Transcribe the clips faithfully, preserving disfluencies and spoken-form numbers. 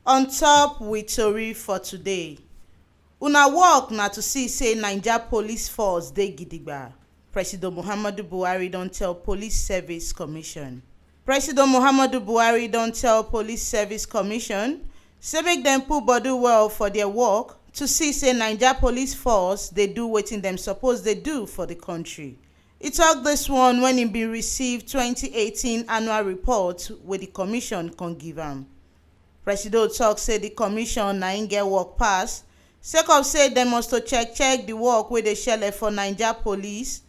On top with tori for today. Una work na to see say Naija police force dey gidigba. President Muhammadu Buhari don tell Police Service Commission. President Muhammadu Buhari don tell Police Service Commission say make dem put body well for their work to see say Naija police force dey do wetin dem suppose dey do for the country. E talk this one when he bin receive twenty eighteen annual report wey the commission come give am. Presido talk say the commission na im get work pass, sake of say dem must to check check the work wey dey shele for Naija police.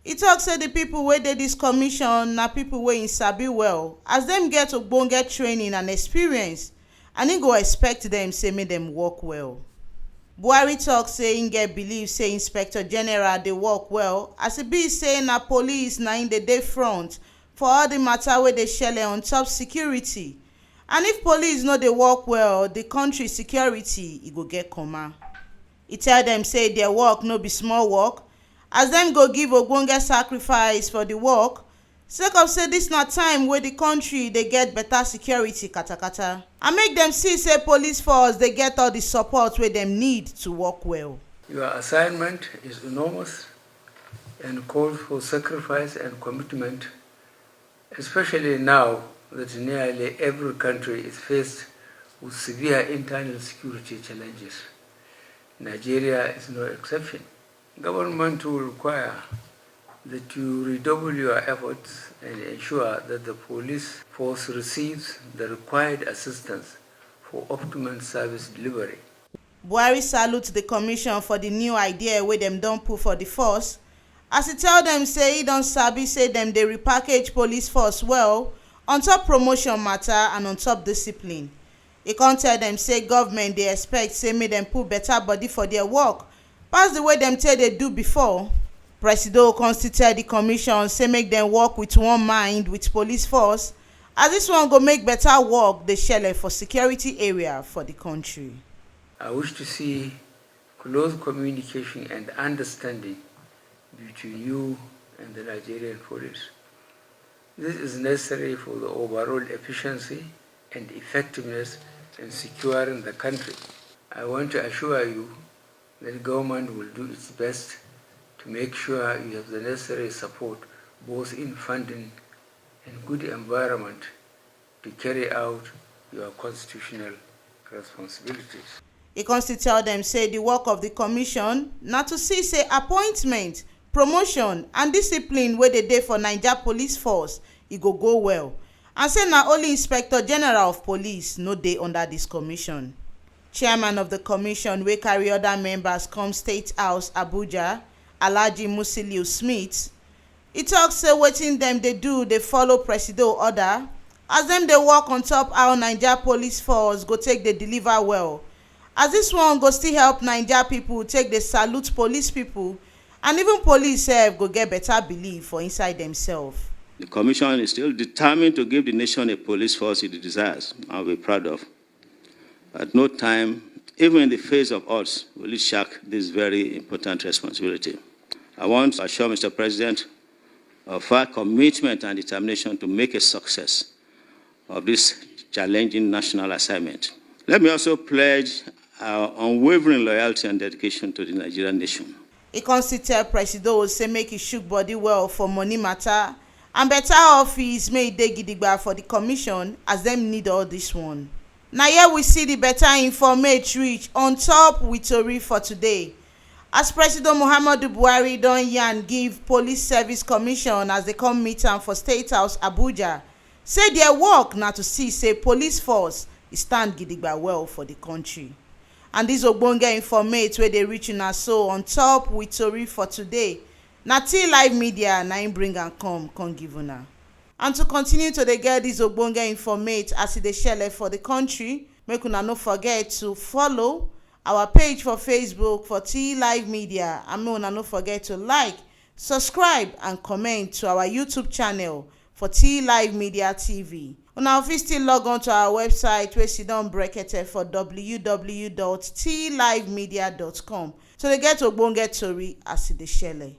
E talk say the people wey dey this commission na people wey im sabi well, as dem get ogbonge training and experience, and im go expect dem say make dem work well. Buhari talk say im get belief say Inspector General dey work well, as e be say na police na im dey dey front for all the matter wey dey shele on top security. And if police no dey work well, the country security e go get comma. E tell dem say their work no be small work, as dem go give ogbonge sacrifice for the work, sake of say this na time wey the country dey get better security katakata. And make dem see say police force dey get all the support wey dem need to work well. Your assignment is enormous and calls for sacrifice and commitment, especially now that nearly every country is faced with severe internal security challenges. Nigeria is no exception. Government will require that you redouble your efforts and ensure that the police force receives the required assistance for optimal service delivery. Buhari salute the commission for the new idea wey dem don put for the force, as e tell dem say e don sabi say dem dey repackage police force well on top promotion matter and on top discipline. E come tell dem say government dey expect say make dem put better body for their work pass the way dem take dey do before. Presido come still tell the commission say make dem work with one mind with police force, as this one go make better work dey shele for security area for the country. I wish to see close communication and understanding between you and the Nigerian police. This is necessary for the overall efficiency and effectiveness in securing the country. I want to assure you that government will do its best to make sure you have the necessary support, both in funding and good environment, to carry out your constitutional responsibilities. E come still tell dem say the work of the commission na to see say appointment, promotion and discipline wey dey dey for Naija police force e go go well, and say na only Inspector General of Police no dey under this commission. Chairman of the commission wey carry other members come State House Abuja, Alhaji Musiliu Smith, e talk say wetin dem dey do dey follow Presido order, as dem dey work on top how Naija police force go take dey deliver well, as this one go still help Naija people take dey salute police people, and even police sef go get better belief for inside themselves. The commission is still determined to give the nation a police force it desires and will be proud of. At no time, even in the face of odds, will it shirk this very important responsibility. I want to assure Mister President of our commitment and determination to make a success of this challenging national assignment. Let me also pledge our unwavering loyalty and dedication to the Nigerian nation. E come still tell Presido say make e shook body well for money matter and better office, make e dey gidigba for the commission, as dem need all this one. Na here we see the better informate reach on top with tori for today, as President Muhammadu Buhari don yarn give Police Service Commission as they come meet am for State House Abuja, say their work na to see say police force e stand gidigba well for the country. And this ogbonge informate wey dey reach una so on top with tori for today, na T Live Media na im bring am come come give una. And to continue to dey get this ogbonge informate as e dey shele for the country, make una no forget to follow our page for Facebook for T Live Media, and make una no forget to like, subscribe and comment to our YouTube channel for T Live Media T V. Una fit still log on to our website wey sidon brekete for w w w dot t live media dot com to dey get ogbonge tori as e dey shele.